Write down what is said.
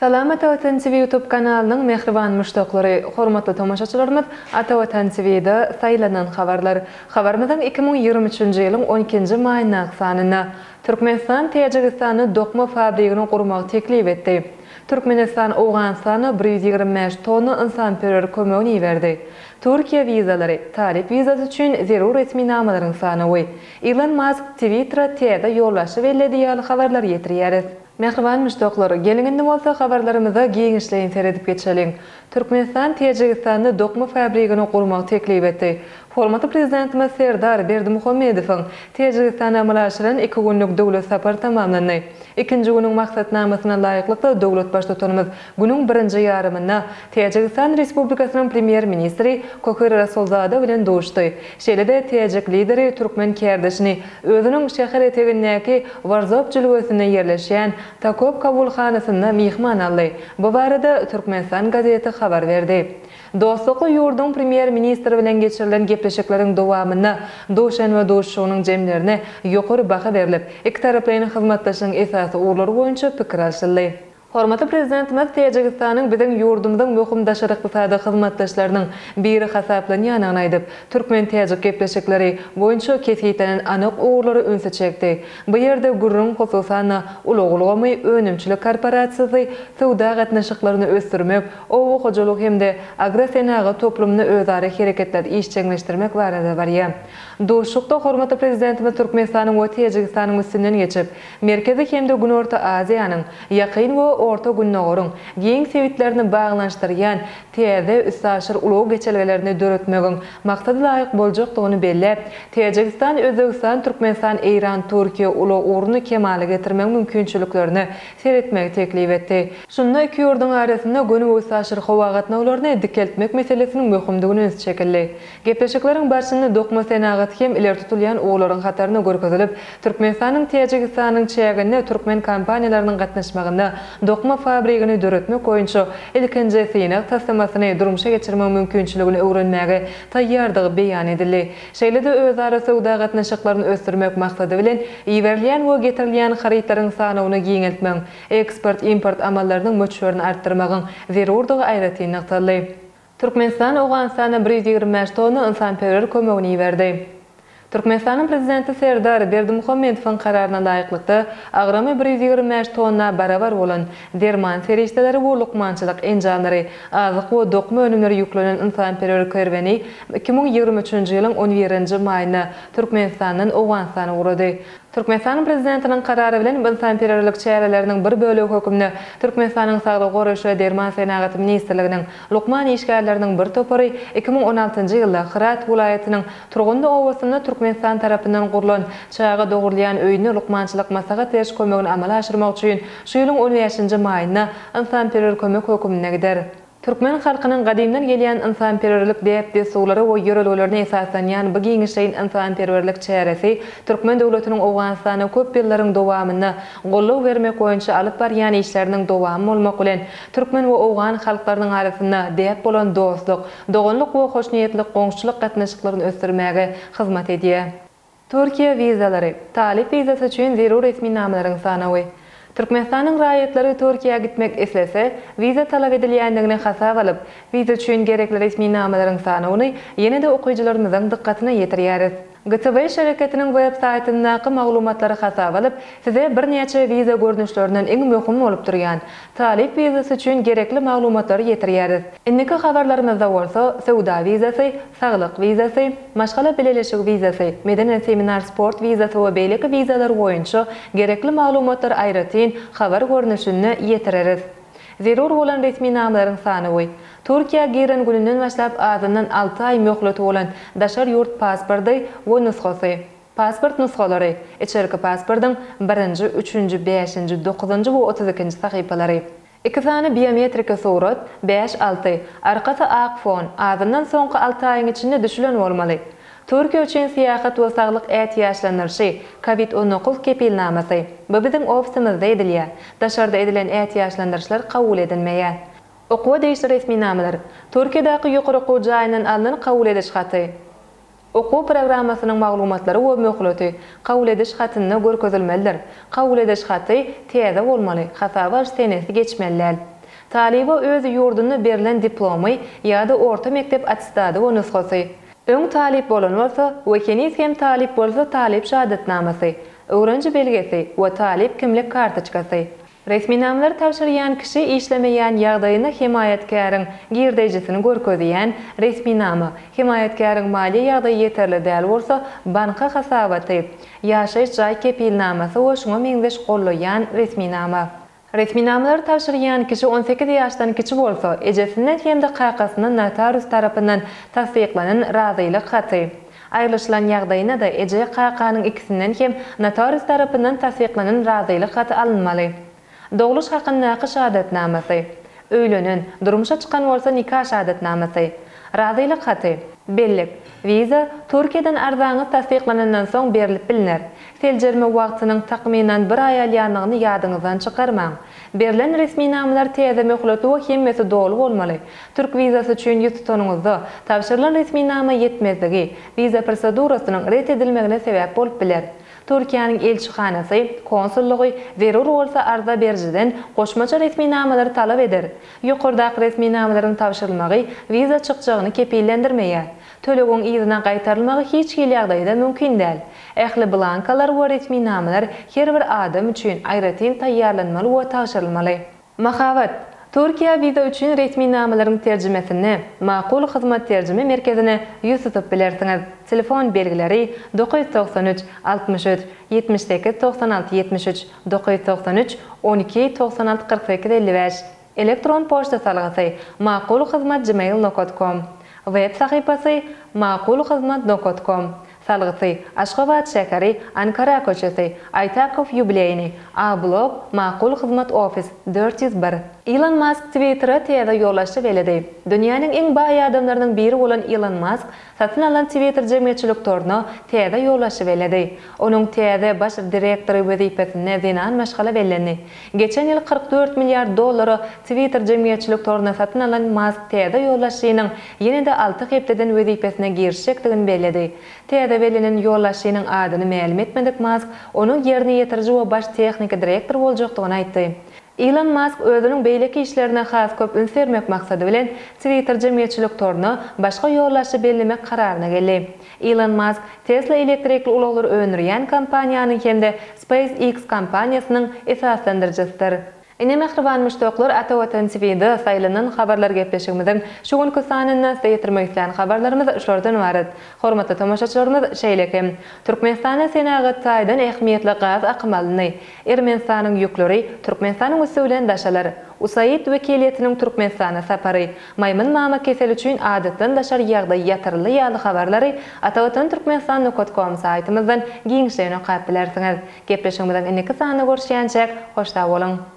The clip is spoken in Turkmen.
Salam Ata Watan TV YouTube kanalynyň mähriban muşdaklary, hormatly tomaşaçylarymyz Ata Watan TV-da saýlanan habarlar. Habarymyzyň 2023-nji ýylyň on ikinji maýyndaky sanynda Türkmenistan Täjigistanda dokma fabrigini gurmagy teklip etdi. Türkmenistan Owganystana 125 tonna ynsanperwer kömegini iberdi. Türkiýe wizalary, talyp wizasy üçin zerur resminamalaryň sanawy. Ilon Mask Twittera täze ýolbaşçy belledi ýaly habarlary ýetirýäris. Mähriban muşdaklar, geliň indi bolsa habarlarymyza giňişleýin seredip geçeliň. Türkmenistan Täjigistanda dokma fabrigini gurmagy teklip etdi. Hormatly Prezidentimiz Serdar Berdimuhamedowyň Täjigistana amala aşyran iki günlük döwlet sapary tamamlandy. Ikinji günüň maksatnamasyna laýyklykda döwlet Baştutanymyz günüň birinji ýarymynda Täjigistan Respublikasynyň Premýer-ministri Kohir Rasulzada bilen duşdy. Şeýle-de täjik Lideri türkmen kärdeşini özüniň şäher etegindäki Warzob jülgesinde ýerleşýän Takob kabulhanasynda myhman aldy. Bu barada Türkmenistan gazeti habar berdi. Dostlukly ýurduň Premýer-ministri bilen geçirilen gepleşikleriň dowamynda Duşenbe duşuşygynyň jemlerine ýokary baha berlip, ikitaraplaýyn hyzmatdaşlygyň esasy ugurlary boýunça pikir alşyldy. Hormatly Prezidentimiz Täjigistanyň biziň ýurdumyzyň möhüm daşary ykdysady hyzmatdaşlarynyň biri hasaplanýandygyny aýdyp, türkmen-täjik gepleşikleri boýunça kesgitlenen anyk ugurlara ünsi çekdi. Bu ýerde gürrüň, hususan-da, ulag ulgamy, önümçilik korporasiýasy, söwda gatnaşyklaryny ösdürmek, oba hojalygy hem-de agrosenagat toplumynda özara hereketleri işjeňleşdirmek barada barýar. Duşuşykda hormatly Prezidentimiz Türkmenistanyň we Täjigistanyň üstünden geçip, Merkezi hem-de Günorta Aziýanyň, Ýakyn we Orta Gündogaryň giň sebitlerini baglanyşdyrýan täze üstaşyr ulag geçelgelerini döretmegiň maksada laýyk boljakdygyny belläp, Täjigistan, Özbegistan, Türkmenistan, Eýran, Türkiýe ulag ugruny kemala getirmegiň mümkinçiliklerine seretmegi teklip etdi. Şunda iki ýurduň arasynda göni we üstaşyr howa gatnawlaryny dikeltmek meselesiniň möhümdigine üns çekildi. Gepleşikleriň barşynda dokma senagaty hem ileri tutulýan ugurlaryň hatarynda görkezilip, Türkmenistanyň Täjigistanyň çäginde türkmen kompaniýalarynyň gatnaşmagynda dokma fabrigini döretmek boýunça ilkinji synag taslamasyny durmuşa geçirmegiň mümkinçiligini öwrenmäge taýýardygy beýan edildi. Şeýle-de özara söwda gatnaşyklaryny ösdürmek maksady bilen, iberilýän we getirilýän harytlaryň sanawyny giňeltmegiň, eksport-import amallarynyň möçberini artdyrmagyň zerurdygy aýratyn nygtaldy. Türkmenistan Owganystana 125 tonna ynsanperwer kömegini iberdi. Türkmenistanyň Prezidenti Serdar Berdimuhamedowyň kararyna laýyklykda, agramy 125 tonna barabar bolan derman serişdeleri we lukmançylyk enjamlary, azyk we dokma önümleri ýüklenen ynsanperwer kerweni 2023-nji ýylyň on birinji maýynda Türkmenistandan Owganystana ugrady. Türkmenistanyň Prezidentiniň Karary bilen ynsanperwerlik çäreleriniň bir bölegi hökmünde Türkmenistanyň Saglygy goraýyş we derman senagaty ministrliginiň lukman işgärleriniň bir topary 2016-njy ýylda Hyrat welaýatynyň Turgundy obasynda Türkmenistan tarapyndan gurlan çaga dogrulýan öýünde lukmançylyk maslahat beriş kömegini amala aşyrmak üçin şu ýylyň on bäşinji maýynda ynsanperwer kömek höküminde gider. Türkmen halkynyň gadymdan gelýän ynsanperwerlik däp-dessurlary we ýörelgelerine esaslanýan bu giňişleýin ynsanperwerlik çäresi türkmen döwletiniň Owganystana köp ýyllaryň dowamynda goldaw bermek boýunça alyp barýan işleriniň dowamy bolmak bilen, türkmen we owgan halklarynyň arasynda däp bolan dostluk, doganlyk we hoşniýetli goňşuçylyk gatnaşyklaryny ösdürmäge hyzmat edýär. Türkiýe wizalary, talyp wizasy üçin zerur resminamalaryň sanawy. Türkmenistanyň raýatlary Türkiýä gitmek islese, wiza talap edilýändigini hasaba alyp, wiza üçin gerekli resminamalaryň sanawyny ýene-de okyjylarymyzyň dykgatyna ýetirýäris. GTV şereketiniň web saýtyndaky maglumatlary hasaba alyp, size birnäçe wiza görnüşlerinden iň möhüm bolup durýan, talyp wizasy üçin gerekli maglumatlary ýetirýäris. Indiki habarlarymyzda bolsa, söwda wizasy, saglyk wizasy, maşgala bileleşigi wizasy, medeni seminar-sport wizasy we beýleki wizalar boýunça gerekli maglumatlary aýratyn habar görnüşinde ýetireris. Zerur bolan resminamalaryň sanawy, Türkiýä giren gününden başlap azyndan alty aý möhleti bolan daşary ýurt pasporty we nusgasy, pasport nusgalary, içerki pasportyň birinji, üçünji, bäşinji, dokuzynjy we 32-nji sahypalary. Iki sany biometriki surat, bäş, alty, arkasy ak fon, azyndan soňky alty aýyň içinde düşülen bolmaly. Türkiýe üçin syýahat we saglyk ätiýaçlandyryşy, Covid 19 kepilnamasy. Bu biziň ofisimizde edilýär. Daşarda edilen ätiýaçlandyryşlar kabul edilmeýär. Okuwa degişli resminamalar. Türkiýedäki ýokary okuw jaýyndan alnan kabul ediş haty. Okuw programmasynyň maglumatlary we möhleti kabul ediş hatynda görkezilmelidir. Kabul ediş haty täze bolmaly, hasaba alyş senesi geçmeli däl. Talyba öz ýurdunda berlen diplomy ýa-da orta mekdep attestady we nusgasy. Öň talyp bolan bolsa we heniz hem talyp bolsa talyp şahadatnamasy, öwrenji belgesi we talyp kimlik kartoçkasy. Resminamalary tabşyrýan kişi işlemeýän ýagdaýynda hemaýatkäriň girdeýjisini görkezýän resminama, hemaýatkäriň maliýe ýagdaýy ýeterli däl bolsa, banka hasabaty, ýaşaýyş jaý kepilnamasy we şuňa meňzeş gollaýan resminama. Resminamalary tabşyrýan kişi 18 ýaşdan kiçi bolsa, ejesinden hem-de kakasyndan notarius tarapyndan tassyklanan razylyk haty. Aýrylyşylan ýagdaýynda-da eje-kakanyň ikisinden hem notarius tarapyndan tassyklanan razylyk haty alynmaly. Dogluş hakyndaky şahadatnamasy. Öýlenen, durmuşa çykan bolsa nika şahadatnamasy. Razylyk haty. Bellik, Wiza Türkiýeden arzaňyz tassyklanandan soň berlip bilner. Seljerme wagtynyň takmynan bir aý alýandygyny ýadyňyzdan çykarmaň. Berlen resminamalar täze möhletli we hemmesi doly bolmaly. Türk wizasy üçin ýüz tutanyňyzda, tabşyrylan resminama ýetmezligi, wiza prosedurasynyň ret edilmegine sebäp bolup biler. Türkiýäniň ilçihanasy, konsullygy, zerur bolsa arza berijiden goşmaça resminamalary talap eder. Ýokardaky resminamalaryň tabşyrylmagy wiza çykjagyny kepillendirmeýär. Tölegiň yzyna gaýtarylmagy hiç hili ýagdaýda mümkin däl. Ähli blankalar we resminamalar her bir adam üçin aýratyn taýýarlanmaly we tabşyrylmaly. Mahabat, Türkiýä wiza üçin resminamalaryň terjimesine Makul Hyzmat terjime merkezine ýüz tutup bilersiňiz. Telefon belgileri, 993 63 78 96 73, 993 12 96 48 55. Elektron poçta salgysy, makulhyzmat gmail nokat kom. Web sahypasy, makulhyzmat nokat kom. Salgysy, Aşgabat şäheri, Ankara köçesi, Aýtakow ýubileýni, A blok, Makul Hyzmat ofis, 401. Ilon Mask Twittere täze ýolbaşçy belledi. Dünýäniň iň baý adamlarynyň biri bolan Ilon Mask satyn alan Twitter jemgyýetçilik toruna täze ýolbaşçy belledi. Onuň täze baş direktory wezipesine zenan maşgala bellendi. Geçen ýyl 44 milliard dollara Twitter jemgyýetçilik toruny satyn alan Mask täze ýolbaşçynyň ýene-de alty hepdeden wezipesine girişjekdigini belledi. Täze bellenen ýolbaşçynyň adyny mälim etmedik Mask, onuň ýerine ýetiriji we baş tehniki direktor boljakdygyny aýtdy. Ilon Mask özüniň beýleki işlerine has köp üns bermek maksady bilen, Twitter jemgyýetçilik toruna başga ýolbaşçy bellemek kararyna geldi. Ilon Mask Tesla elektrikli ulaglary öndürýän kompaniýanyň hem-de SpaceX kompaniýasynyň esaslandyryjysydyr. Ine mähriban muşdaklar Ata Watan TV-de saýlanan habarlar gepleşigimiziň şu günki sanynda size ýetirmek islän habarlarymyz şulardan ybarat. Hormatly tomaşaçylarymyz şeýle hem Türkmenistana senagat taýdan ähmiýetli gaz akymy alyndy. Ermenistanyň ýükleri Türkmenistanyň üsti bilen daşalar. USAID wekiliýetiniň Türkmenistana sapary, Maýmyn mama keseli üçin adatdan daşary ýagdaý ýatyryldy ýaly habarlary Atavatan Türkmenistan nokat kom saýtymyzdan giňişleýin okap bilersiňiz. Gepleşigimiziň indiki sanynda görüşýänçäk, hoş sag boluň!